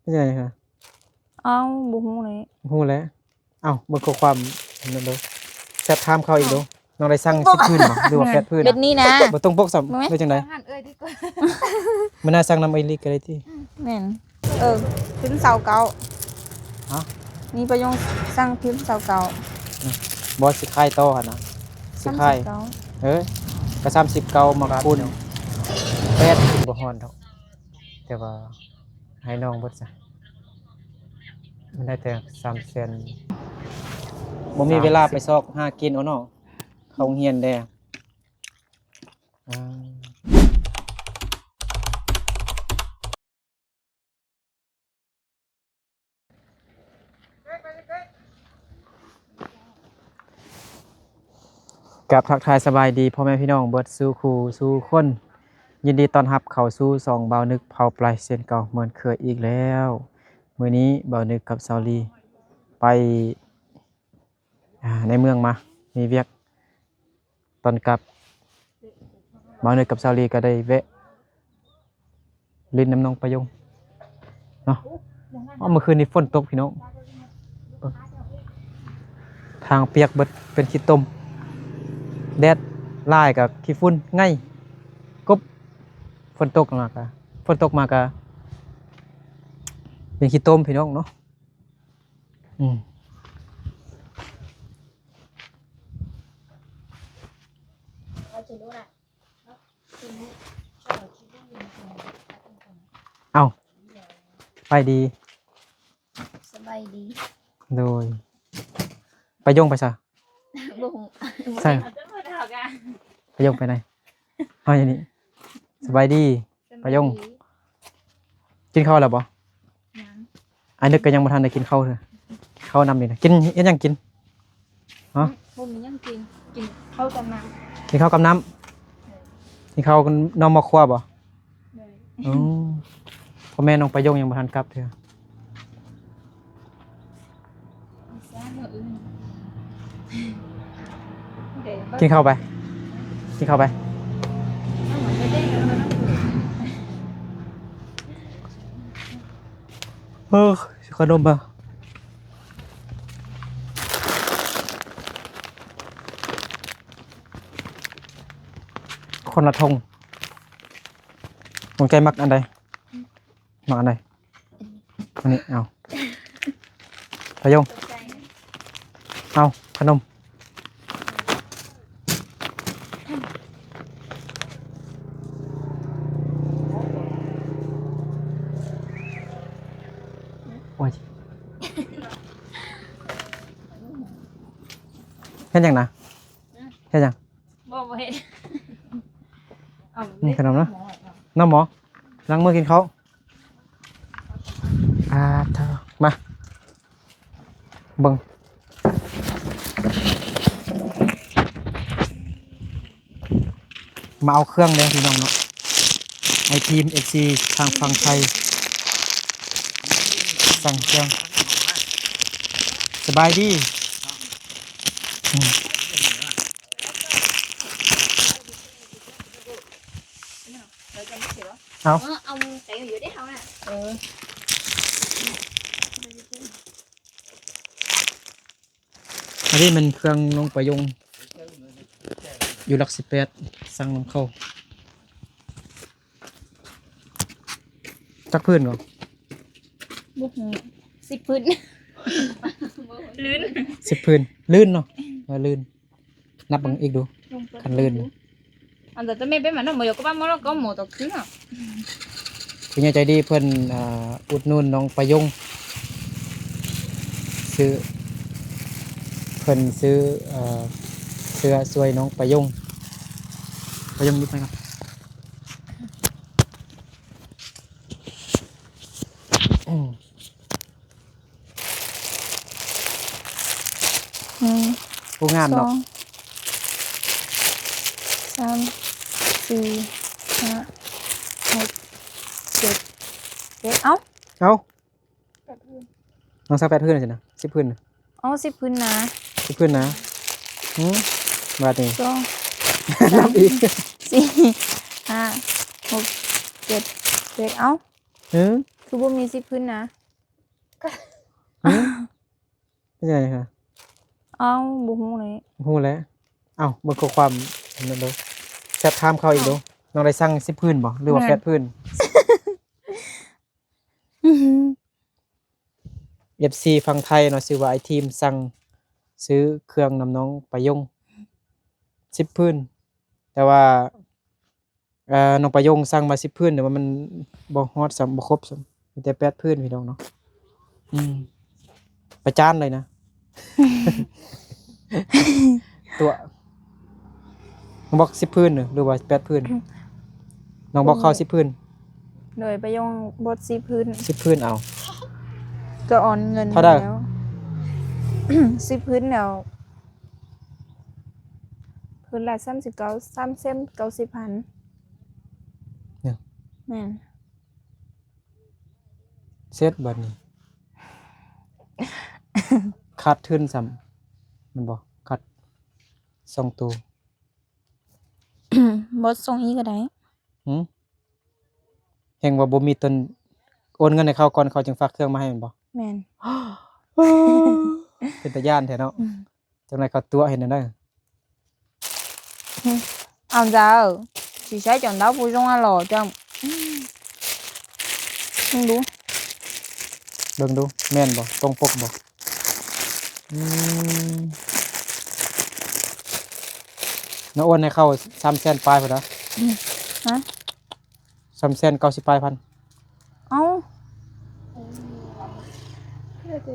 ເປັນຈັ່ງໃດຄະ? ເອົ້າ ບໍ່ຮູ້ເລີຍ. ຮູ້ແລ້ວ. ເອົ້າ ເບິ່ງຂໍ້ຄວາມນັ້ນເດີ. ແຊັດຖາມເຂົາອີກດູ. ນ້ອງໄດ້ສັ່ງສິບພື້ນບໍ່ ຫຼືວ່າແປດພື້ນ? ແບບນີ້ນະ. ບໍ່ຕົງປົກຊ້ຳ ແມ່ນ ຫຼືຈັ່ງໃດ? ຫັ້ນເອີຍດີກວ່າ. ມື້ໜ້າສັ່ງນຳເອື້ອຍລີກກໍໄດ້ຕິ. ແມ່ນ. ເອີ ພື້ນຊາວເກົ້າ. ຮະ? ນີ້ປະໂຫຍງສັ່ງພື້ນຊາວເກົ້າ. ບໍ່ ຊິຂາຍຕໍ່ຫັ້ນນະ. ຊິຂາຍ ສາມສິບເກົ້າ. ເອີ ກໍສາມສິບເກົ້າມາຄູນແປດ ບໍ່ຮອດດອກ. ແຕ່ວ່າໃຫ້ນ້ອງເບິດຊະ. ມັນໄດ້ແຕ່ສາມແສນ. ບໍ່ມີເວລາໄປຊອກຫາກິນເອົາເນາະ. ເຂົ້າໂຮງຮຽນແດ່. ອ່າ ກາບທັກທາຍສະບາຍດີພໍ່ແມ່ພີ່ນ້ອງເບິດສູ່ຄູ່ສູ່ຄົນ. ຍິນດີຕ້ອນຮັບເຂົ້າສູ່ຊ່ອງບ່າວນຶກເຜົາປາຍເຊັ່ນເກົ່າເໝືອນເຄີຍອີກແລ້ວ. ມື້ນີ້ບ່າວນຶກກັບສາວລີໄປ ອ່າ ໃນເມືອງມາ ມີວຽກ. ຕອນກັບ ບ່າວນຶກກັບສາວລີກໍໄດ້ແວະຫຼິ້ນນຳນ້ອງປາຍົງເນາະ. ເອົາ ເມື່ອຄືນນີ້ຝົນຕົກພີ່ນ້ອງ. ທາງປຽກເບິດ ເປັນຂີ້ຕົມ. ແດດຫຼາຍກໍຂີ້ຝຸ່ນໄງ່ກົບ. ຝົນຕົກມາກໍ ຝົນຕົກມາກໍເປັນຂີ້ຕົມພີ່ນ້ອງເນາະ. ອືມ ເອົ້າ ໄປດີ. ສະບາຍດີ. ໂດຍ. ປາຍົງໄປໃສ? ບໍ່ຮູ້. ໃສ? ປາຍົງໄປໃນ? ເຮົາຢູ່ນີ້. ສະບາຍດີ ປາຍົງ. ກິນເຂົ້າແລ້ວບໍ່? ຍັງ. ອ້າຍນຶກກໍຍັງບໍ່ທັນໄດ້ກິນເຂົ້າເທື່ອ. ເຂົ້ານຳນີ້ນະ. ກິນ ເຮັດຫຍັງກິນ? ຮະ? ບໍ່ມີຫຍັງກິນ. ກິນເຂົ້າກັບນ້ຳ. ກິນເຂົ້າກັບນ້ຳ? ເອີ. ກິນເຂົ້ານອກໝໍ້ຄົວບໍ່? ໂດຍ. ອໍ ພໍ່ແມ່ນ້ອງປາຍົງຍັງບໍ່ທັນກັບເທື່ອ. ກິນເຂົ້າໄປ ກິນເຂົ້າໄປ. ເອີ ຊື້ຂະໜົມມາ ຄົນລະຖົງ. ນ້ອງໃຈມັກອັນໃດ? ມາອັນໃດ? ອັນນີ້ ເອົາ ປາຍົງ ເອົາຂະໜົມ. ໂອ້ຍ ເຮັດຫຍັງນະ? ເຮັດຫຍັງ? ບໍ່ ບໍ່ເຮັດ. ນີ້ຂະໜົມນະ ນ້ຳໝໍ ລ້າງມືກິນເຂົ້າ. ອ່າ ເທີ ມາເບິ່ງ ມາເອົາເຄື່ອງເດີພີ່ນ້ອງເນາະ. ໃຫ້ທີມເອັຟຊີທາງຝັ່ງໄທສັ່ງເຄື່ອງ. ສະບາຍດີ. ອືມ. ເອົາ ເອີ ເອົາໄປຢູ່ເດ້ເຮົານະ. ເອີ ອັນນີ້ແມ່ນເຄື່ອງນ້ອງປາຍົງ ຢູ່ຫຼັກສິບແປດ ສັ່ງນຳເຂົາ. ຈັກພື້ນກໍ? ບໍ່ຮູ້ ສິບພື້ນ. ລື່ນ ສິບພື້ນ ລື່ນເນາະ ເອີ ລື່ນ. ນັບເບິ່ງອີກດູ ຄັນລື່ນ. ອັນຕະແມ່ເປັນມັນນະ ບໍ່ຢາກກໍວ່າໝໍ ກໍໝໍຕອກຄືນ. ຜູ້ໃຫຍ່ໃຈດີເພິ່ນ ອ່າ ອຸດໜູນນ້ອງປາຍົງ ຊື້ ເພິ່ນຊື້ ເອີ ເສື້ອຊ່ວຍນ້ອງປາຍົງ. ປາຍົງຢູ່ໃສເນາະ? ອືມ ອືມ ໂອ້ ງາມເນາະ ສອງ ສາມ ສີ່ ຫ້າ ຫົກ ເຈັດ ແປດ ເອົ້າ ເອົ້າ ນ້ອງສັ່ງແປດພື້ນຊິນະ ສິບພື້ນ. ອໍ ສິບພື້ນນະ ສິບພື້ນນະ. ຫື ບາດນີ້ ສອງ ນັບອີກ ສາມ ສີ່ ຫ້າ ຫົກ ເຈັດ ແປດ ເອົ້າ. ເອີ ຄືບໍ່ມີສິບພື້ນນະ? ຫືມ? ເປັນຈັ່ງໃດຄະ? ເອົ້າ ບໍ່ຮູ້ເລີຍ. ຮູ້ແລ້ວ. ເອົ້າ ເບິ່ງຂໍ້ຄວາມນັ້ນເດີ. ແຊັດຖາມເຂົາອີກເດີ. ນ້ອງໄດ້ສັ່ງສິບພື້ນບໍ່ ຫຼືວ່າແປດພື້ນ? ເອັຟຊີຝັ່ງໄທເນາະ ຊື່ວ່າອ້າຍທີມ ສັ່ງຊື້ເຄື່ອງນຳນ້ອງປາຍົງສິບພື້ນ ແຕ່ວ່າ ເອີ ນ້ອງປາຍົງສັ່ງມາສິບພື້ນ ແຕ່ວ່າມັນບໍ່ຮອດຊ້ຳ ບໍ່ຄົບຊ້ຳ ມີແຕ່ແປດພື້ນພີ່ນ້ອງເນາະ. ອືມ ປະຈານເລີຍນະ ຕົວະ. ນ້ອງບອກສິບພື້ນ ຫຼືວ່າແປດພື້ນ? ນ້ອງບອກເຂົາສິບພື້ນ. ໂດຍ ປາຍົງບົດສິບພື້ນ. ສິບພື້ນເອົາ. ກໍອອນເງິນເທົ່າໃດ? ແລ້ວ ສິບພື້ນແລ້ວ ພື້ນລະສາມສິບເກົ້າ ສາມແສນເກົ້າສິບພັນ. ແມ່ນ. ເສັດບາດນີ້ ຂາດທຶນຊ້ຳ ແມ່ນບໍ່? ຂາດສອງໂຕ. ບໍ່ສົ່ງອີກກໍໄດ້. ຫືມ? ແຮ່ງວ່າບໍ່ມີຕົນ ໂອນເງິນໃຫ້ເຂົາກ່ອນ ເຂົາຈຶ່ງຝາກເຄື່ອງມາໃຫ້ແມ່ນບໍ່? ແມ່ນ. ເປັນຕາຢ້ານແທ້ເນາະ. ອືມ. ຈັ່ງໃດເຂົາຕົວະເຮັດແນວໃດ? ອືມ ເອົາເຈົ້າ ຊິໃຊ້ຈົນເຕົາຜູ້ຊົງອາຫຼໍເຈົ້າ. ອືມ ເບິ່ງດູ ເບິ່ງດູ ແມ່ນບໍ່? ຕົງປົກບໍ່? ອືມ ນ້ອງໂອນໃຫ້ເຂົາສາມແສນປາຍພຸ້ນນະ. ອືມ ຮະ? ສາມແສນເກົ້າສິບປາຍພັນ. ເອົ້າ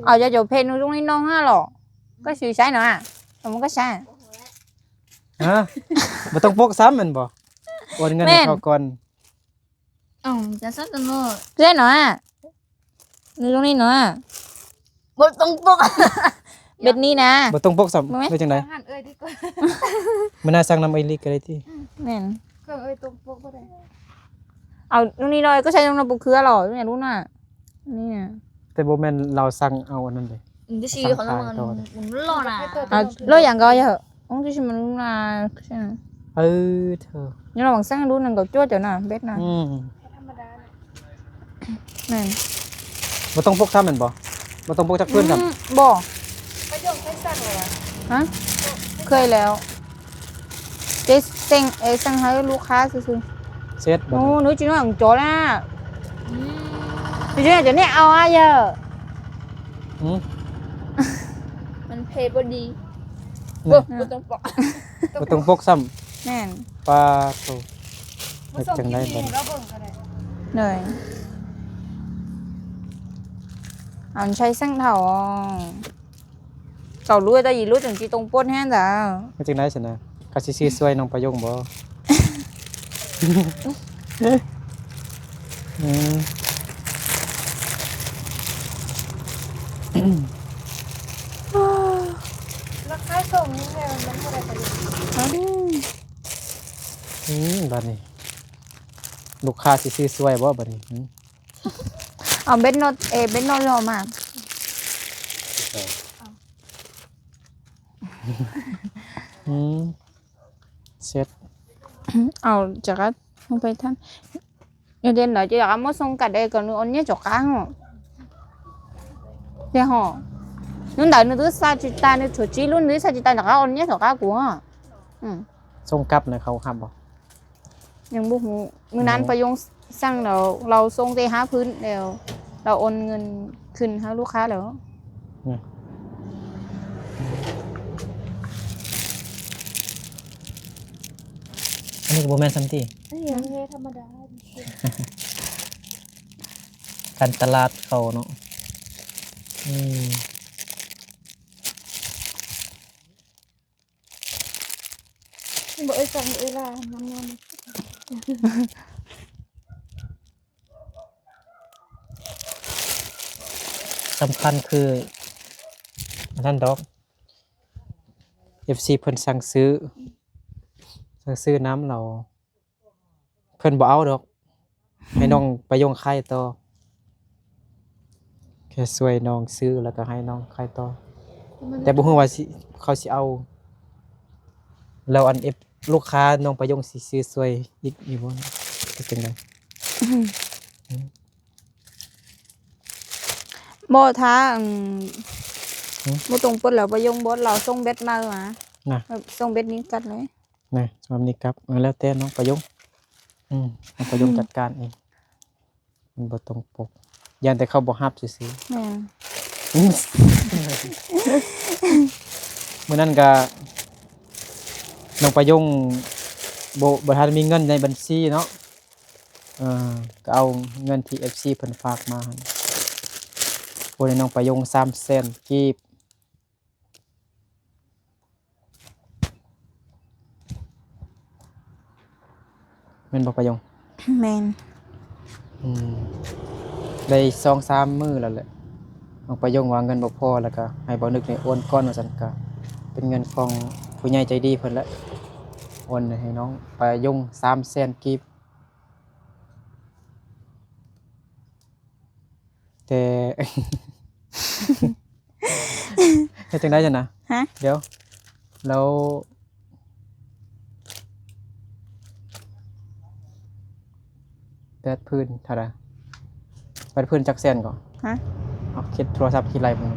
ເອົາ ເຈົ້າເພດໜູຕົງນີ້ນ້ອງຫາຫຼໍ ກໍຊື້ໃຊ້ເນາະ ມັນກໍໃຊ້. ຮະ? ບໍ່ຕົງປົກຊ້ຳແມ່ນບໍ່? ໂອນເງິນໃຫ້ເຂົາກ່ອນ. ເອົ້າ ຈະຊັກກັນບໍ່? ໃຊ້ເນາະ ໜູຕົງນີ້ເນາະ. ບໍ່ຕົງປົກ ແບບນີ້ນະ ບໍ່ຕົງປົກຊ້ຳ. ເຮັດຈັ່ງໃດ? ຫາເອື້ອຍດີກວ່າ. ມື້ໜ້າສັ່ງນຳເອື້ອຍລີກກໍໄດ້ຕິ. ແມ່ນ ເຄື່ອງເອື້ອຍຕົງປົກບໍ່ໄດ້. ເອົາ ນີ້ໜ້ອຍກໍໃຊ້ນ້ອງບໍ່ເຄືອຫຼໍ ນີ້ນະ ນີ້ນະ. ແຕ່ບໍ່ແມ່ນລາວສັ່ງເອົາອັນນັ້ນເດ້. ອືມ ຊິເຂົານຳມັນ ມັນຫຼໍນະ. ເອົາ ຫຼໍຢ່າງກໍເອີ ອືມ ເອີ ເທີ ນີ້ລະຫວັງສັ່ງດູນັ້ນກໍຈົວເຈົ້ານະ ເບັດນະ. ອືມ ແມ່ນ. ບໍ່ຕົງປົກຊ້ຳແມ່ນບໍ່? ບໍ່ຕົງປົກຈັກພື້ນຊ້ຳ? ອືມ ບໍ່. ປະໂຫຍກເຄີຍສັ່ງແລ້ວຫວາ? ຮະ? ເຄີຍແລ້ວ. ເຈສັ່ງ ເອ ສັ່ງໃຫ້ລູກຄ້າຊື່ໆ. ເສັດ ໂອ້ ໜູຈິນ້ອຍຂອງໂຈລະ. ອືມ ໜູຈິນ້ອຍຈະແນະເອົາອາເຢີ. ຫືມ? ມັນເພບໍ່ດີ. ນີ້ ບໍ່ ບໍ່ຕົງປົກ ບໍ່ຕົງປົກຊ້ຳ. ແມ່ນ. ປາໂຕ ເຮັດຈັ່ງໃດບັດນີ້? ເລີຍ ເອົາໃຊ້ສັງເຖົາ ເຂົາຮູ້ແຕ່ອີ່ລຸດຈັ່ງຊິຕົງປົກແຮງດາ. ເຮັດຈັ່ງໃດຊັ້ນນະ? ເຂົາຊິຊື້ຊ່ວຍນ້ອງປາຍົງບໍ່? ອືມ ລາຄາສົ່ງນີ້ແມ່ນມັນເທົ່າໃດກະ? ອືມ ອືມ ບາດນີ້ລູກຄ້າຊິຊື້ຊ່ວຍບໍ່ບາດນີ້? ຫືມ? ເອົາເບັດໂນດ ເອ ເບັດໂນດເອົາມາ. ເອີ ອືມ ເສັດ. ເອົາຈັກກະລົງໄປທຳ ເດີນດອຍ ຈະຢາກເອົາມາສົ່ງກັນໄດ້ກໍ ອອນເນຍ ຈອກກາງເດ ເຮົາ ນັ້ນດາ ນະ ຕຸສາຈິຕາ ນະ ໂຊຈິລຸນ ນະ ສາຈິຕາ ນະ ອອນເນຍ ຈອກກາງ ກູ ອືມ ສົ່ງກັບນະ ເຂົາຮັບບໍ່? ຍັງບໍ່ຮູ້. ມື້ນັ້ນປາຍົງສັ່ງແລ້ວ ລາວສົ່ງແຕ່ຫ້າພື້ນ ແລ້ວລາວໂອນເງິນຄືນໃຫ້ລູກຄ້າແລ້ວ. ອືມ ອັນນີ້ກໍບໍ່ແມ່ນຊ້ຳຕິ? ອັນນີ້ແມ່ນທຳມະດາ ການຕະຫຼາດເຂົາເນາະ. ອືມ ບໍ່ເອີ່ຍ ສັ່ງເອີ່ຍລາ ງາມໆ. ສຳຄັນຄືອັນນັ້ນດອກ ເອັຟຊີເພິ່ນສັ່ງຊື້ ສັ່ງຊື້ນຳແລ້ວ ເພິ່ນບໍ່ເອົາດອກ ໃຫ້ນ້ອງປາຍົງຂາຍຕໍ່. ແຄ່ຊ່ວຍນ້ອງຊື້ ແລ້ວກໍໃຫ້ນ້ອງຂາຍຕໍ່ ແຕ່ບໍ່ຮູ້ວ່າຊິ ເຂົາຊິເອົາ ແລ້ວອັນເອັຟ ລູກຄ້ານ້ອງປາຍົງຊິຊື້ຊ່ວຍອີກຢູ່ບໍ່ ເຮັດຈັ່ງໃດ? ອືມ ອືມ. ບໍ່ ຖ້າ ອືມ ຫຶ? ບໍ່ຕົງປົກແລ້ວ ປະຍົງ ບໍ່ ລາວສົ່ງແບັດໃໝ່ມາ ນະ ເອີ ສົ່ງແບັດນີ້ກັບເລີຍ ນະ ສຳລັບນີ້ກັບ ເອີ ແລ້ວແຕ່ນ້ອງປະຍົງ ອືມ ນ້ອງປະຍົງ ອືມ ຈັດການເອງ ມັນບໍ່ຕົງປົກ ຢ້ານແຕ່ເຂົາບໍ່ຮັບຊື່ໆ ແມ່ນ ມື້ນັ້ນກະ ນ້ອງປະຍົງ ບໍ່ ບໍ່ທັນມີເງິນໃນບັນຊີເນາະ ເອີ ກໍເອົາເງິນທີ່ເອັຟຊີເພິ່ນຝາກມາຫັ້ນ ໂອນໃຫ້ນ້ອງປະຍົງສາມແສນກີບ ແມ່ນບໍ່ປະຍົງ? ແມ່ນ ອືມ ໄດ້ສອງສາມມື້ແລ້ວແຫຼະ ນ້ອງປະຍົງວ່າເງິນບໍ່ພໍ ແລ້ວກໍໃຫ້ບ່າວນຶກນີ້ໂອນກ່ອນວ່າຊັ້ນ ກໍເປັນເງິນຂອງຜູ້ໃຫຍ່ໃຈດີເພິ່ນແຫຼະ ໂອນໃຫ້ນ້ອງປະຍົງສາມແສນກີບ ແຕ່ ເຮັດຈັ່ງໃດຊັ້ນນະ? ຮະ? ດຽວ ແລ້ວ ແປດຜືນເທົ່າໃດ? ແປດຜືນຈັກແສນກໍ? ຮະ? ເອົາຄິດໂທລະສັບຄິດໄລ່ເບິ່ງ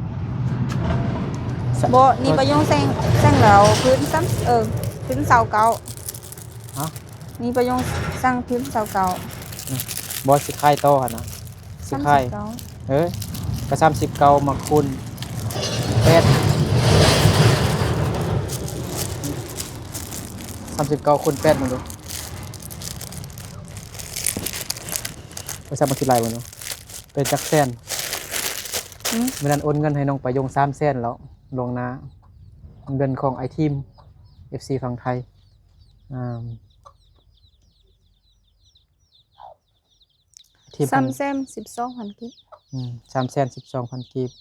ບໍ່ ນີ້ປະໂຍງແຊງ ແຊງແລ້ວ ຜືນຊ້ຳ ເອີ ຜືນຊາວເກົ້າ ຮະ? ນີ້ປະໂຍງສັ່ງຜືນຊາວເກົ້າ ອືມ ບໍ່ ຊິຂາຍຕໍ່ຫັ້ນນະ ຊິຂາຍ ສາມສິບເກົ້າ ເອີ ກໍສາມສິບເກົ້າມາຄູນແປດ ສາມສິບເກົ້າຄູນແປດເບິ່ງດູ ກໍສາມາດຄິດໄລ່ເບິ່ງດູ ເປັນຈັກແສນ ອືມ ມື້ນັ້ນໂອນເງິນໃຫ້ນ້ອງປະຍົງສາມແສນແລ້ວ ລ່ວງໜ້າ ເງິນຂອງອ້າຍທີມ ເອັຟຊີຝັ່ງໄທ ອ່າ ທີ່ເພິ່ນ ສາມແສນສິບສອງພັນກີບ ອືມ ສາມແສນສິບສອງພັນກີບ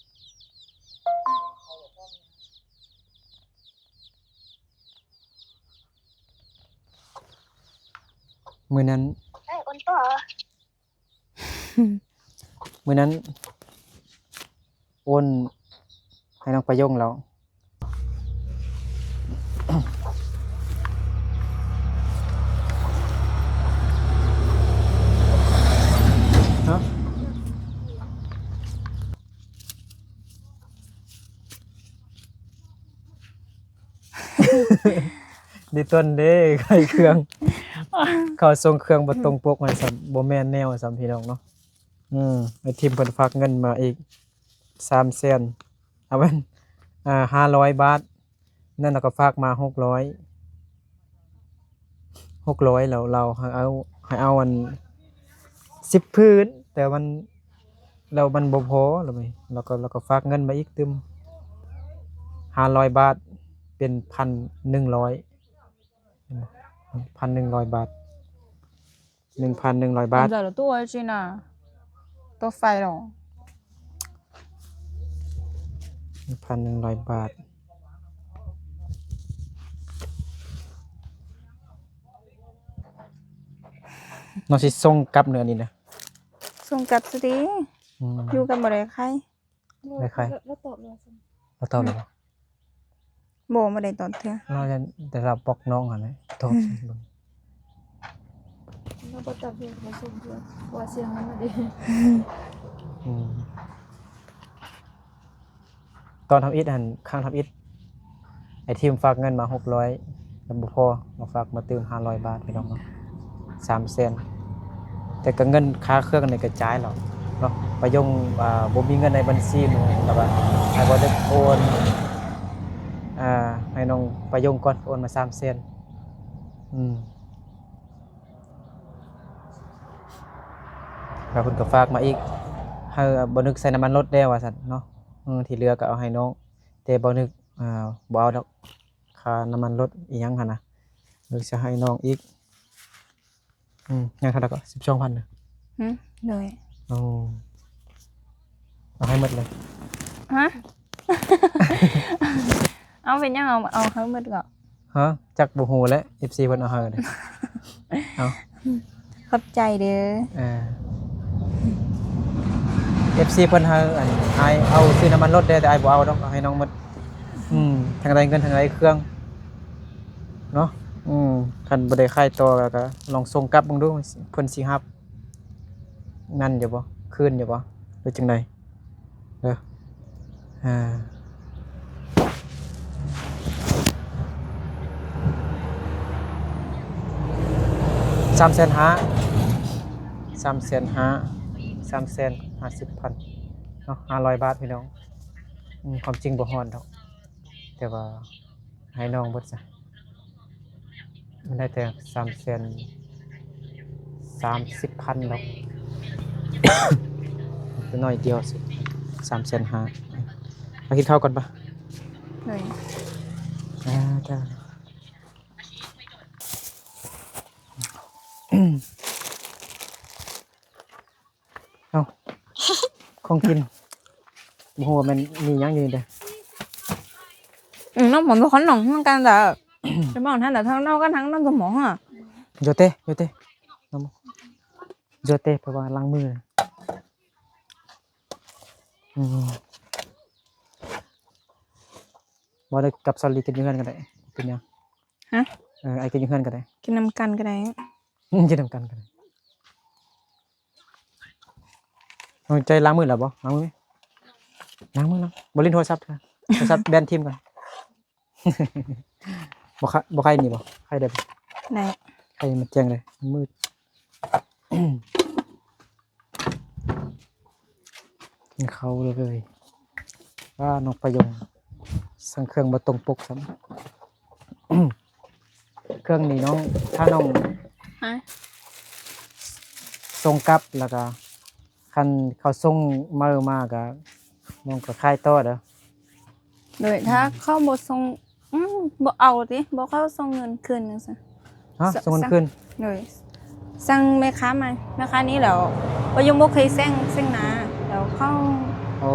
ມື້ນັ້ນ ເອີ ໂອນຕໍ່ ມື້ນັ້ນໂອນໃຫ້ນ້ອງປະຍົງແລ້ວ ຮະ? ດີຕົນເດ້ ຂາຍເຄື່ອງ ເຂົາສົ່ງເຄື່ອງບໍ່ຕົງປົກໃຫ້ຊ້ຳ ບໍ່ແມ່ນແນວຊ້ຳ ພີ່ນ້ອງເນາະ. ອືມ ໄອ້ທີມເພິ່ນຝາກເງິນມາອີກສາມແສນ ເອົາແມ່ນ ອ່າ ຫ້າຮ້ອຍບາດ ນັ້ນລະກໍຝາກມາຫົກຮ້ອຍ ຫົກຮ້ອຍ ແລ້ວລາວໃຫ້ເອົາ ໃຫ້ເອົາອັນສິບຜືນ ແຕ່ມັນ ແລ້ວມັນບໍ່ພໍ ແລ້ວ ແລ້ວກໍ ແລ້ວກໍຝາກເງິນມາອີກຕື່ມຫ້າຮ້ອຍບາດ ເປັນພັນໜຶ່ງຮ້ອຍ ພັນໜຶ່ງຮ້ອຍບາດ. ໜຶ່ງພັນໜຶ່ງຮ້ອຍບາດ ເດີລະຕົວຈິນນະ ຕົວໄຟຫຼໍ ໜຶ່ງພັນໜຶ່ງຮ້ອຍບາດ ນ້ອງຊິສົ່ງກັບເນາະອັນນີ້ນະ ສົ່ງກັບຊະຕິ ອືມ ຢູ່ກັນບໍ່ໄດ້ໃຄ ບໍ່ ແມ່ນໃຜ? ລາວ ລາວຕອບແລ້ວຊັ້ນ ລາວຕອບແລ້ວບໍ່? ບໍ່ ບໍ່ໄດ້ຕອບເທື່ອ ລາວ ແຕ່ລາວບລັອກນ້ອງຫັ້ນແຫຼະ ຕອບ ອືມ ເບິ່ງ ລາວບໍ່ຕອບເທື່ອ ລາວສົ່ງເທື່ອ ເພາະວ່າເສຍເງິນມາເດ້ ອືມ ຕອນທຳອິດຫັ້ນ ຄັ້ງທຳອິດ ໄອ້ທີມຝາກເງິນມາຫົກຮ້ອຍ ແລ້ວບໍ່ພໍ ມາຝາກມາຕື່ມຫ້າຮ້ອຍບາດ ພີ່ນ້ອງເນາະ ສາມແສນ ແຕ່ກໍເງິນຄ່າເຄື່ອງນີ້ກະຈ່າຍແລ້ວເນາະ ປະຍົງ ອ່າ ບໍ່ມີເງິນໃນບັນຊີ ແລ້ວກໍໃຫ້ບ່າວນຶກໂອນ ອ່າ ໃຫ້ນ້ອງປະຍົງກ່ອນ ໂອນມາສາມແສນ ອືມ ແລ້ວເພິ່ນກໍຝາກມາອີກ ໃຫ້ບ່າວນຶກໃສ່ນ້ຳມັນລົດແດ່ວ່າຊັ້ນເນາະ ເອີ ທີ່ເຫຼືອກໍເອົາໃຫ້ນ້ອງ ແຕ່ບ່າວນຶກ ອ່າ ບໍ່ເອົາດອກ ຄ່ານ້ຳມັນລົດອີ່ຫຍັງຫັ້ນນະ ເລີຍຈະໃຫ້ນ້ອງອີກ ອືມ ຍັງເທົ່າໃດກໍ ສິບສອງພັນນະ ຫຶ? ໂດຍ ໂອ້ ເອົາໃຫ້ໝົດເລີຍ ຮະ? ເອົາ ເປັນຫຍັງ ເອົາ ເອົາໃຫ້ໝົດກໍ ຮະ? ຈັກບໍ່ຮູ້ແຫຼະ ເອັຟຊີເພິ່ນເອົາໃຫ້ເດ້ ເອົາ ຂອບໃຈເດີ ເອີ ເອັຟຊີເພິ່ນໃຫ້ ອັນ ອ້າຍເອົາຊື້ນ້ຳມັນລົດແດ່ ແຕ່ອ້າຍບໍ່ເອົາດອກ ເອົາໃຫ້ນ້ອງໝົດ ອືມ ທັງໄດ້ເງິນທັງໄດ້ເຄື່ອງເນາະ ອືມ ຄັນບໍ່ໄດ້ຂາຍຕໍ່ ແລ້ວກໍລອງສົ່ງກັບເບິ່ງດູ ເພິ່ນຊິຮັບນັ້ນຢູ່ບໍ່ ຄືນຢູ່ບໍ່ ຫຼືຈັ່ງໃດ? ເດີ ອ່າ ສາມແສນຫ້າ ສາມແສນຫ້າ ສາມແສນຫ້າສິບພັນເນາະ ຫ້າຮ້ອຍບາດພີ່ນ້ອງ. ອືມ ຄວາມຈິງບໍ່ຮອດດອກ ແຕ່ວ່າໃຫ້ນ້ອງເບິດຊະ ມັນໄດ້ແຕ່ສາມແສນສາມສິບພັນດອກ ໜ້ອຍດຽວ ສາມແສນຫ້າ. ມາກິນເຂົ້າກ່ອນປະ? ໂດຍ ອ່າ ຈ້າ. ເອົ້າ ຂອງກິນ ບໍ່ຮູ້ວ່າແມ່ນມີຫຍັງຢູ່ນີ້ເດ້. ອືມ ນ້ອງ ມັນບໍ່ຄ່ອຍໜອງຄືກັນເດີ້ ຈະບອກທ່ານລະ ທາງເຮົາກັບທາງນ້ອງສະໝອງອະ ໂຍເຕ ໂຍເຕ ໂຍເຕ ເພາະວ່າລ້າງມື. ອືມ ບໍ່ໄດ້ ກັບສາລີກິນຢູ່ເຮືອນກໍໄດ້ ເປັນຫຍັງ? ຮະ? ເອີ ອ້າຍກິນຢູ່ເຮືອນກໍໄດ້ ກິນນຳກັນກໍໄດ້ ກິນນຳກັນກໍໄດ້. ນ້ອງໃຈລ້າງມືແລ້ວບໍ່? ລ້າງມື ລ້າງມືແລ້ວ ບໍ່ຫຼິ້ນໂທລະສັບ ໂທລະສັບແບນຖິ້ມກ່ອນ. ບໍ່ໄຄ ບໍ່ໄຄນີ້ບໍ່? ໄຄໄດ້ບໍ່? ໄດ້ ໄຄມັນແຈ້ງເລີຍ ມັນມືດ. ກິນເຂົ້າເລີຍ. ວ້າ ນ້ອງປະຍົງ ສັ່ງເຄື່ອງບໍ່ຕົງປົກຊ້ຳ. ເຄື່ອງນີ້ນ້ອງ ຖ້ານ້ອງ ຮະ? ສົ່ງກັບ ແລ້ວກະຄັນເຂົາສົ່ງໃໝ່ມາກະ ນ້ອງກະຂາຍຕໍ່ເດີ້. ໂດຍ ຖ້າເຂົາບໍ່ສົ່ງ ອືມ ບໍ່ເອົາຕິ ບໍ່ເຂົາສົ່ງເງິນຄືນຈັ່ງຊັ້ນ. ຮະ? ສ- ສົ່ງເງິນຄືນ? ໂດຍ ສັ່ງແມ່ຄ້າໃໝ່ ແມ່ຄ້ານີ້ແລ້ວ ປະຍຸງບໍ່ເຄີຍແຊງ ແຊງໜ້າແລ້ວເຂົາ ໂອ້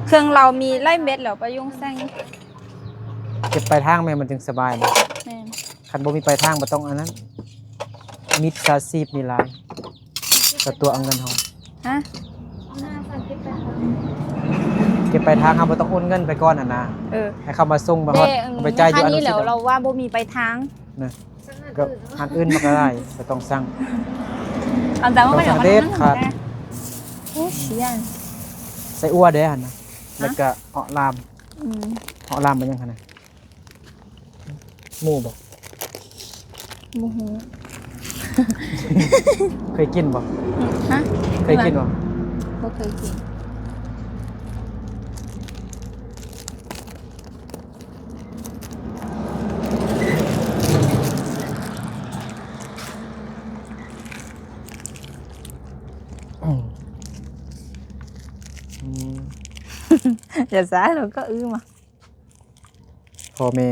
ເຄື່ອງລາວມີຫຼາຍເມັດແລ້ວປະຍຸງແຊງ ເກັບປາຍທາງແມ່ນມັນຈຶ່ງສະບາຍເນາະ. ແມ່ນ ຄັນບໍ່ມີປາຍທາງບໍ່ຕ້ອງອັນນັ້ນ ມິດສາຊີບນີ້ຫຼາຍ ສະຕົວະເອົາເງິນເຮົາ. ຮະ? ເກັບປາຍທາງ ເຮົາບໍ່ຕ້ອງໂອນເງິນໄປກ່ອນຫັ້ນນະ. ເອີ ໃຫ້ເຂົາມາສົ່ງມາຮອດ ເອົາໄປຈ່າຍຢູ່ອັນນີ້ແຫຼະ ລາວວ່າບໍ່ມີປາຍທາງນະ ກໍຮ້ານອື່ນມັນກໍໄດ້ ບໍ່ຕ້ອງສັ່ງ ເອົາແຕ່ວ່າເຮົາເອົາເດັດຂາດ. ໂອ້ ຊິຢ້ານ ໃສ່ອົ່ວເດ້ຫັ້ນນະ ແລ້ວກໍເຫາະລາມ. ອືມ ເຫາະລາມມັນຍັງຫັ້ນນະ. ໝູ່ບໍ່? ບໍ່ຮູ້. ເຄີຍກິນບໍ່? ຮະ? ເຄີຍກິນບໍ່? ບໍ່ເຄີຍກິນ. ອືມ ຢ່າຊ້າ ແລ້ວກໍອືມ. ພໍ່ແມ່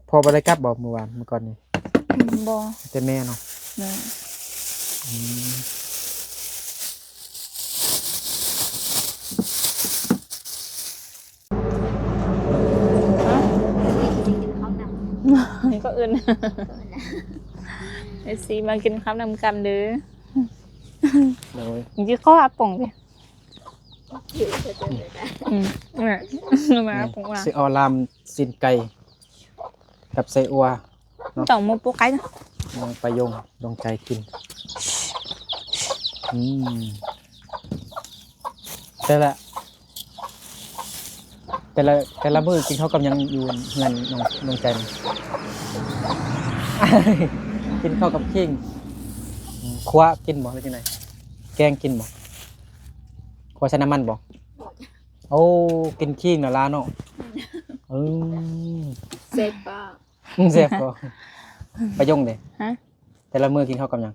ພໍ່ບໍ່ໄດ້ກັບບໍ່ມື້ວານ ມື້ກ່ອນນີ້? ບໍ່ ແຕ່ແມ່ເນາະ. ແມ່ນ. ອືມ ກໍອື່ນ ເອັຟຊີ ມາກິນເຂົ້ານຳກັນເດີ. ໂດຍ ກິນເຂົ້າອາປົງເດ. ອືມ ມາ ມາ ອືມ ອາປົງວ່າ ຊິເອົາລາມຊີ້ນໄກ່ກັບໃສ່ອົ່ວເນາະ ຕ້ອງໝູປູໄກ່. ນ້ອງປະຍົງ ດວງໃຈກິນ. ອືມ ແຕ່ລະ ແຕ່ລະ ແຕ່ລະມື້ກິນເຂົ້າກັບຫຍັງຢູ່ເຮືອນນ້ອງ ນ້ອງໃຈ? ກິນເຂົ້າກັບຄີງ. ອືມ ຂົ້ວກິນບໍ່ ຫຼືຈັ່ງໃດ? ແກງກິນບໍ່? ຂົ້ວໃສ່ນ້ຳມັນບໍ່? ໂອ້ ກິນຄີງລະລາເນາະ. ອືມ ແຊບບໍ່? ແຊບບໍ່? ປະຍົງເດ? ຮະ? ແຕ່ລະມື້ກິນເຂົ້າກັບຫຍັງ?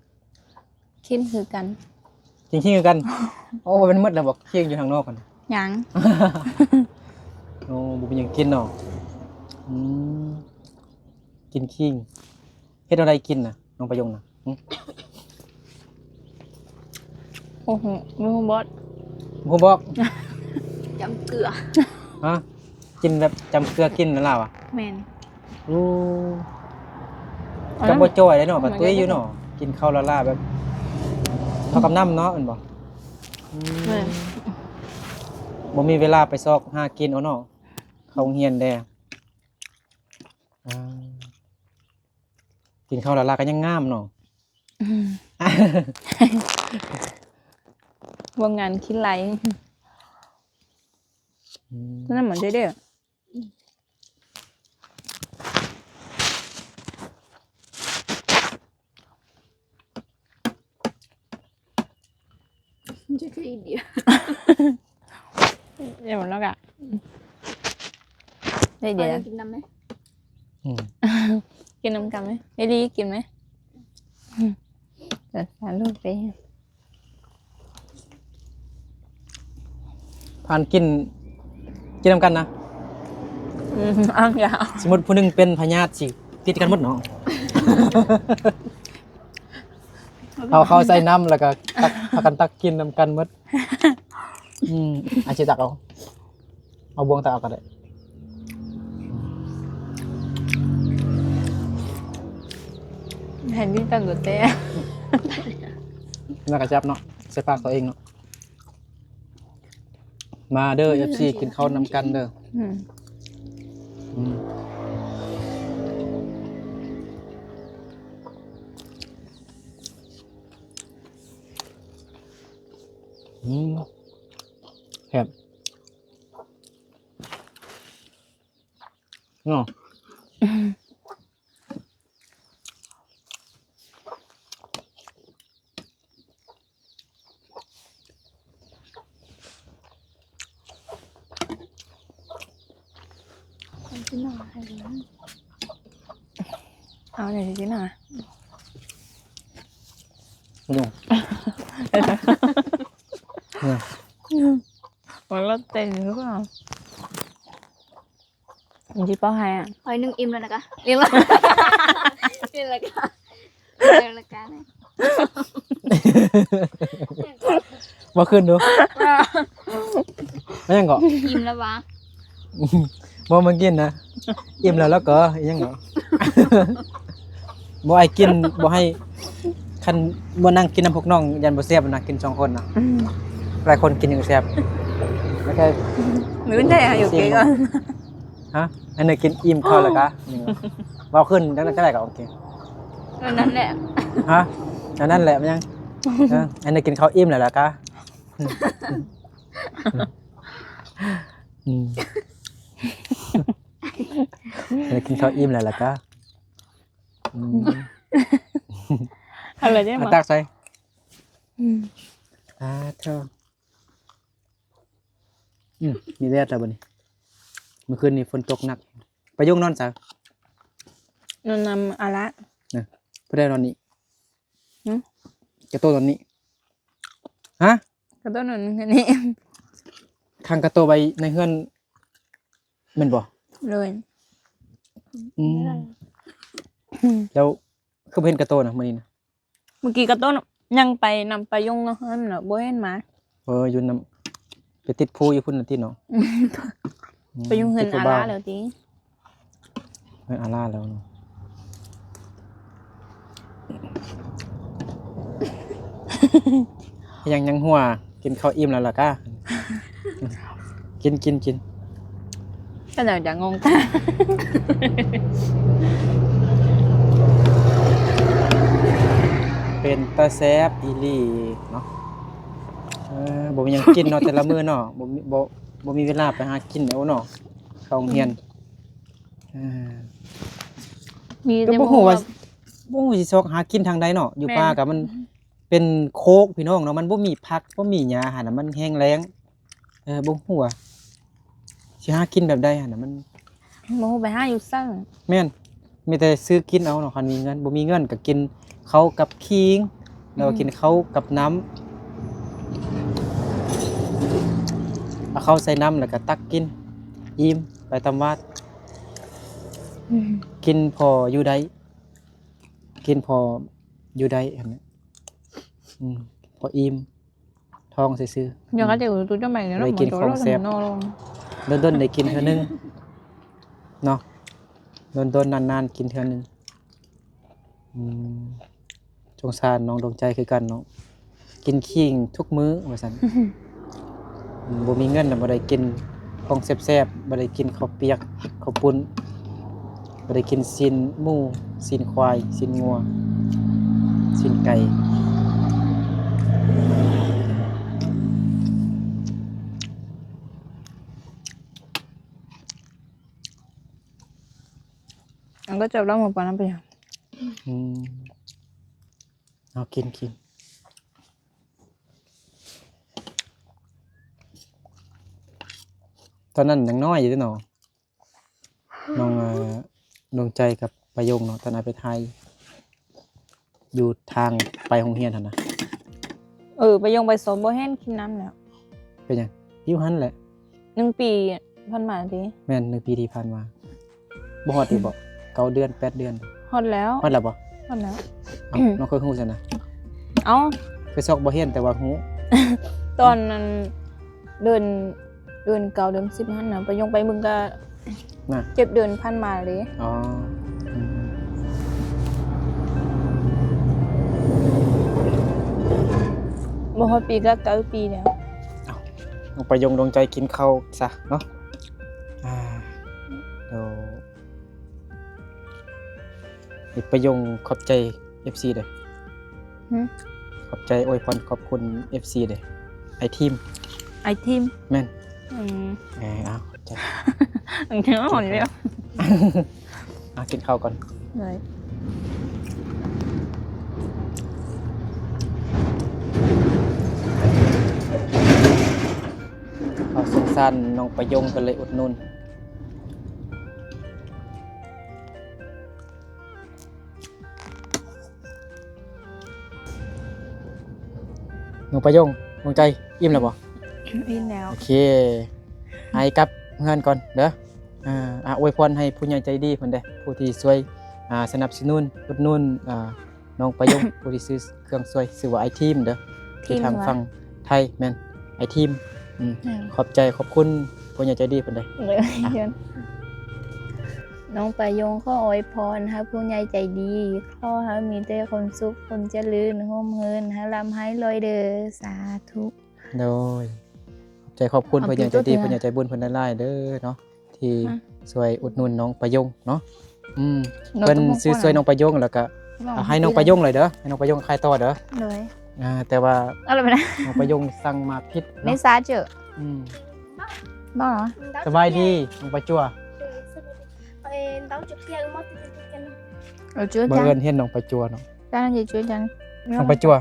ຄີງຄືກັນ. ກິນຄີງຄືກັນ? ໂອ້ ມັນໝົດແລ້ວບໍ່? ຄີງຢູ່ທາງນອກຫັ້ນ. ຍັງ. ໂອ້ ບໍ່ມີຫຍັງກິນເນາະ. ອືມ ກິນຄີງ. ເຮັດແນວໃດກິນນະ ນ້ອງປະຍົງນະ? ຫຶ? ໂອ້ໂຫ ບໍ່ຮູ້ບອກ. ບໍ່ຮູ້ບອກ? ຈຳເກືອ. ຮະ? ກິນແບບຈຳເກືອກິນນັ້ນລາວອະ? ແມ່ນ. ໂອ້ ອັນນັ້ນ ກໍບໍ່ຈ່ອຍເດ້ເນາະ ກໍຕຸ້ຍຢູ່ເນາະ. ກິນເຂົ້າລ້າໆ ແບບເຂົ້າກັບນ້ຳເນາະ ແມ່ນບໍ່? ອືມ ແມ່ນ. ບໍ່ມີເວລາໄປຊອກຫາກິນເອົາເນາະ ເຂົ້າໂຮງຮຽນແດ່. ອ່າ ກິນເຂົ້າລ້າໆ ກໍຍັງງາມເນາະ. ອືມ ອື ວງງານຂີ້ໄລ່. ອືມ ນັ້ນມັນເດ້ ມັນຈະຄືອິນເດຍ. ເອີ ແລ້ວກະ ໄດ້ເດຍ ກິນນຳໄໝ? ອືມ ກິນນຳກັນໄໝ? ໄດ້ດີ ກິນໄໝ? ອືມ ແຕ່ສາລູກເດ້. ທ່ານກິນ ກິນນຳກັນນະ. ອືມ ເອົາຢ່າ ສົມມຸດຜູ້ໜຶ່ງເປັນພະຍາດ ຊິຕິດກັນໝົດເນາະ. ເອົາເຂົ້າໃສ່ນ້ຳ ແລ້ວກໍຕັກ ພາກັນຕັກກິນນຳກັນໝົດ. ອືມ ອາ ຊິຕັກເອົາ ເອົາບ່ວງຕັກເອົາກໍໄດ້. ເຫັນກິນກັນໂດດແຕ່ ມັນກໍແຊບເນາະ ໃສ່ປາກຕົວເອງເນາະ. ມາເດີ ເອັຟຊີ ກິນເຂົ້ານຳກັນເດີ. ອືມ ອືມ ອືມ ແຊບເນາະ. ເອົາແດ່ຊິຈິນນາ. ບໍ່ ເອີ ມັນລະເຕັນຄືເກົ່າ. ມັນຊິເປົ່າໃຫ້ອະ. ຂ້ອຍໜຶ່ງອີ່ມແລ້ວນະກະ ອີ່ມແລ້ວ ອີ່ມແລ້ວກະ ອີ່ມແລ້ວກະ. ບໍ່ຂຶ້ນດູ ແມ່ນຫຍັງເກາະ? ອີ່ມແລ້ວຫວາ? ບໍ່ມາກິນນະ ອີ່ມແລ້ວ ແລ້ວກໍອີ່ຫຍັງເກາະ? ບໍ່ໃຫ້ກິນ ບໍ່ໃຫ້ ຄັນບໍ່ນັ່ງກິນນຳພວກນ້ອງ ຢ້ານບໍ່ແຊບນະ ກິນສອງຄົນນະ. ອືມ ຫຼາຍຄົນກິນຈັ່ງແຊບ. ໂອເຄ ມື້ແທ້ຢູ່ເກກ່ອນ. ຮະ? ອັນນີ້ກິນອີ່ມເຂົ້າແລ້ວກະ ເວົ້າຂຶ້ນຈັ່ງໃດກໍໄດ້ກໍໂອເຄ. ອັນນັ້ນແຫຼະ. ຮະ? ອັນນັ້ນແຫຼະ ມັນຫຍັງ? ເອີ ອັນນີ້ກິນເຂົ້າອີ່ມແລ້ວລະກະ. ອືມ ອັນນີ້ກິນເຂົ້າອີ່ມແລ້ວລະກະ. ອືມ ເອົາເລີຍເດ້ ເອົາ ມາ ຕັກໃສ່. ອືມ ອາ ເທີ ອືມ ມີແດດແລ້ວບັດນີ້. ເມື່ອຄືນນີ້ຝົນຕົກໜັກ. ປາຍຸງນອນໃສ? ນອນນຳອາລະ. ນະ ຜູ້ໃດນອນນີ້? ຫຶ? ກະໂຕນອນນີ້. ຮະ? ກະໂຕນອນນີ້. ຂັງກະໂຕໄວ້ໃນເຮືອນແມ່ນບໍ່? ໂດຍ. ອືມ ແລ້ວຄືບໍ່ເຫັນກະໂຕນະມື້ນີ້ນະ? ມື້ກີ້ກະໂຕນະ ຍັງໄປນຳປາຍຸງເນາະ ເຫັນແລ້ວບໍ່ເຫັນມາ. ເອີ ຢູ່ນຳ ໄປຕິດພູຢູ່ພຸ້ນນະຕິເນາະ. ອືມ ໄປຢູ່ເຮືອນອາລາແລ້ວຕິ. ເອີ ອາລາແລ້ວເນາະ. ຍັງ ຍັງຫົວ ກິນເຂົ້າອີ່ມແລ້ວລະກະ. ກິນ ກິນ ກິນ. ເປັນຫຍັງຈະງົງຕາ? ເປັນຕາແຊບອີ່ຫຼີເນາະ. ເອີ ບໍ່ມີຫຍັງກິນເນາະ ແຕ່ລະມື້ເນາະ. ບໍ່ມີ ບໍ່ ບໍ່ມີເວລາໄປຫາກິນເອົາເນາະ ເຂົ້າໂຮງຮຽນ. ອືມ ເອີ ມີແຕ່ ກໍບໍ່ຮູ້ວ່າ ບໍ່ຮູ້ຊິຊອກຫາກິນທາງໃດເນາະ. ຢູ່ ແມ່ນ ປ່າກໍມັນເປັນໂຄກພີ່ນ້ອງເນາະ ມັນບໍ່ມີຜັກ ບໍ່ມີຫຍ້າຫັ້ນນະ ມັນແຫ້ງແລ້ງ. ເອີ ບໍ່ຮູ້ວ່າຊິຫາກິນແບບໃດຫັ້ນນະ ມັນ ບໍ່ຮູ້ໄປຫາຢູ່ໃສ. ແມ່ນ ມີແຕ່ຊື້ກິນເອົາເນາະ ຄັນມີເງິນ. ບໍ່ມີເງິນກໍກິນເຂົ້າກັບຂີງ ແລ້ວກໍ ອືມ ກິນເຂົ້າກັບນ້ຳ. ເອົາເຂົ້າໃສ່ນ້ຳ ແລ້ວກໍຕັກກິນ ອີ່ມ ໄປຕາມວາດ. ອືມ ກິນພໍຢູ່ໄດ້ ກິນພໍຢູ່ໄດ້ຫັ້ນແຫຼະ. ອືມ ພໍອີ່ມທ້ອງຊື່ໆ. ບໍ່ໄດ້ກິນຂອງແຊບ ດົນໆໄດ້ກິນເທື່ອໜຶ່ງເນາະ ດົນໆນານໆກິນເທື່ອໜຶ່ງ. ອືມ ສົງສານນ້ອງດວງໃຈຄືກັນເນາະ ກິນຂີງທຸກມື້ວ່າຊັ້ນ. ອືມ ບໍ່ມີເງິນນະ ບໍ່ໄດ້ກິນຂອງແຊບໆ ບໍ່ໄດ້ກິນເຂົ້າປຽກ ເຂົ້າປຸ້ນ ບໍ່ໄດ້ກິນຊີ້ນໝູ ຊີ້ນຄວາຍ ຊີ້ນງົວ ຊີ້ນໄກ່. ບໍ່ເຈົ້າລາວໝູປ່ານຳໄປຫຍັງ? ອືມ ເອົາ ກິນ ກິນ. ຕອນນັ້ນຍັງນ້ອຍຢູ່ເດ້ເນາະ ນ້ອງ ເອີ ດວງໃຈກັບປາຍົງເນາະ ຕອນອ້າຍໄປຖ່າຍຢູ່ທາງໄປໂຮງຮຽນຫັ້ນນະ. ເອີ ປາຍົງໄປສອບບໍ່ເຫັນກິນນ້ຳແລ້ວ. ເປັນຫຍັງ? ຢູ່ຫັ້ນແຫຼະ ໜຶ່ງປີຜ່ານມາຕິ? ແມ່ນ ໜຶ່ງປີທີ່ຜ່ານມາ. ບໍ່ຮອດຕິບໍ? ເກົ້າເດືອນ ແປດເດືອນ. ຮອດແລ້ວ. ຮອດແລ້ວບໍ? ຮອດແລ້ວ. ເອົ້າ ນ້ອງຄືຮູ້ຊັ້ນນະ? ເອົ້າ ຄືຊອກບໍ່ເຫັນແຕ່ວ່າຮູ້. ຕອນນັ້ນເດືອນ ເດືອນເກົ້າ ເດືອນສິບຫັ້ນນະ ປາຍົງໄປເບິ່ງກະ ນະ ເຈັດເດືອນຜ່ານມາເດ້. ອໍ ອືມ ບໍ່ຮອດປີກະເກົ້າປີແລ້ວ. ເອົ້າ ນ້ອງປາຍົງ ດວງໃຈ ກິນເຂົ້າຊະເນາະ. ອ່າ ດຽວ ປາຍົງ ຂອບໃຈເອັຟຊີເດີ້. ຫື? ຂອບໃຈ ອວຍພອນ ຂອບຄຸນເອັຟຊີເດີ້. ອ້າຍທີມ ອ້າຍທີມ. ແມ່ນ. ອືມ ເອີ ເອົາ ຂອບໃຈ. ກິນເຂົ້າກ່ອນ. ເອົາ ກິນເຂົ້າກ່ອນ. ໄດ້. ເຮົາສົງສານນ້ອງປາຍົງ ກໍເລີຍອຸດໜູນ. ນ້ອງປາຍົງ ດວງໃຈ ອີ່ມແລ້ວບໍ່? ອີ່ມແລ້ວ. ໂອເຄ ໃຫ້ກັບເຮືອນກ່ອນເດີ້. ອ່າ ອາ ອວຍພອນໃຫ້ຜູ້ໃຫຍ່ໃຈດີເພິ່ນເດ້ ຜູ້ທີ່ຊ່ວຍ ອ່າ ສະໜັບສະໜູນ ອຸດໜູນ ອ່າ ນ້ອງປາຍົງ ຜູ້ທີ່ຊື້ເຄື່ອງຊ່ວຍ ຊື່ວ່າອ້າຍທີມເດີ້ ທີ່ທາງຝັ່ງໄທ. ແມ່ນ ອ້າຍທີມ. ອືມ ແມ່ນ. ຂອບໃຈ ຂອບຄຸນຜູ້ໃຫຍ່ໃຈດີເພິ່ນເດີ້. ນ້ອງປາຍົງ ຂໍອວຍພອນໃຫ້ຜູ້ໃຫຍ່ໃຈດີ ຂໍໃຫ້ມີແຕ່ຄວາມສຸກ ຄວາມຈະເລີນ ຮົ່ມເຮີນ ໃຫ້ລ່ຳໃຫ້ລວຍເດີ້. ສາທຸ. ໂດຍ ຂອບໃຈ ຂອບຄຸນຜູ້ໃຫຍ່ໃຈດີ ຜູ້ໃຫຍ່ໃຈບຸນເພິ່ນຫຼາຍໆເດີ້ເນາະ ທີ່ຊ່ວຍອຸດໜູນນ້ອງປາຍົງເນາະ. ອືມ ເພິ່ນຊື້ຊ່ວຍນ້ອງປາຍົງ ແລ້ວກະໃຫ້ນ້ອງປາຍົງເລີຍເດີ້ ໃຫ້ນ້ອງປາຍົງຂາຍຕໍ່ເດີ້. ໂດຍ. ອ່າ ແຕ່ວ່ານ້ອງປາຍົງສັ່ງມາຜິດເນາະ. ອືມ ສະບາຍດີນ້ອງປາຈົວ. ເອີ ເຈີ ບັງເອີນເຫັນນ້ອງປາຈົວເນາະ. ຈ້ານເຈເຈີ ຈ້ານ ນ້ອງປາຈົວ.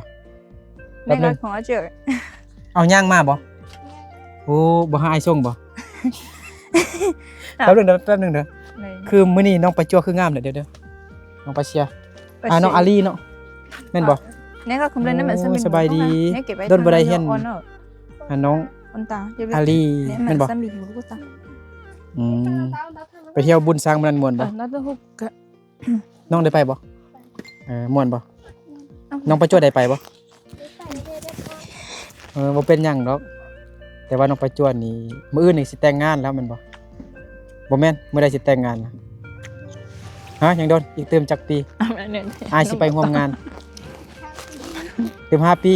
ແມ່ນຂອງອາເຈີ. ເອົາ ຍ່າງມາບໍ່? ໂອ້ ບໍ່ໃຫ້ອ້າຍສົ່ງບໍ່? ແປັບໜຶ່ງເດີ ແປັບໜຶ່ງເດີ. ຄືມື້ນີ້ນ້ອງປາຈົວຄືງາມແທ້ເດີ ນ້ອງປາເຊຍ. ອ່າ ນ້ອງອາລີເນາະ ແມ່ນບໍ່? ໂອ້ ສະບາຍດີ. ດົນບໍ່ໄດ້ເຫັນ ອ່າ ນ້ອງອາລີ ແມ່ນບໍ່? ອືມ ໄປທ່ຽວບຸນຊ້າງມື້ນັ້ນມ່ວນບໍ່? ນ້ອງໄດ້ໄປບໍ່? ເອີ ມ່ວນບໍ່? ນ້ອງປາຈົວໄດ້ໄປບໍ່? ເອີ ບໍ່ເປັນຫຍັງດອກ ແຕ່ວ່ານ້ອງປາຈົວນີ້ ມື້ອື່ນນີ້ຊິແຕ່ງງານແລ້ວແມ່ນບໍ່? ບໍ່ແມ່ນ ມື້ໃດຊິແຕ່ງງານນະ? ຮະ ຍັງດົນ ອີກຕື່ມຈັກປີ? ອ້າຍຊິໄປຮ່ວມງານ ຕື່ມຫ້າປີ.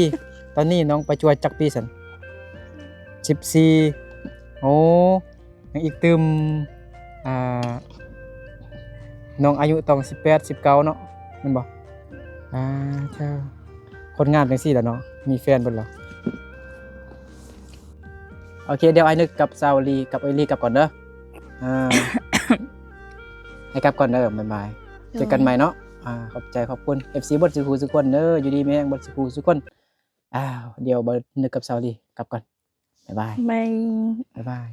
ຕອນນີ້ນ້ອງປາຈົວຈັກປີຊັ້ນ? ສິບສີ່. ໂອ້ ຍັງອີກຕື່ມ ອ່າ ນ້ອງອາຍຸຕ້ອງສິບແປດ ສິບເກົ້າເນາະ ແມ່ນບໍ່? ອ່າ ເຈົ້າ ຄົນງາມຈັ່ງຊີ້ລະເນາະ ມີແຟນເບິດລະ. ໂອເຄ ດຽວອ້າຍນຶກກັບສາວລີ ກັບເອື້ອຍລີກັບກ່ອນເດີ. ອ່າ ໃຫ້ກັບກ່ອນເດີ ບາຍບາຍ. ເຈີກັນໃໝ່ເນາະ. ອ່າ ຂອບໃຈຂອບຄຸນເອັຟຊີເບິດສູ່ຜູ້ສູ່ຄົນເດີ ຢູ່ດີມີແຮງເບິດສູ່ຜູ້ສູ່ຄົນ. ອ້າວ ດຽວບ່າວນຶກກັບສາວລີກັບກ່ອນ. ບາຍບາຍ. ບາຍ ບາຍບາຍ.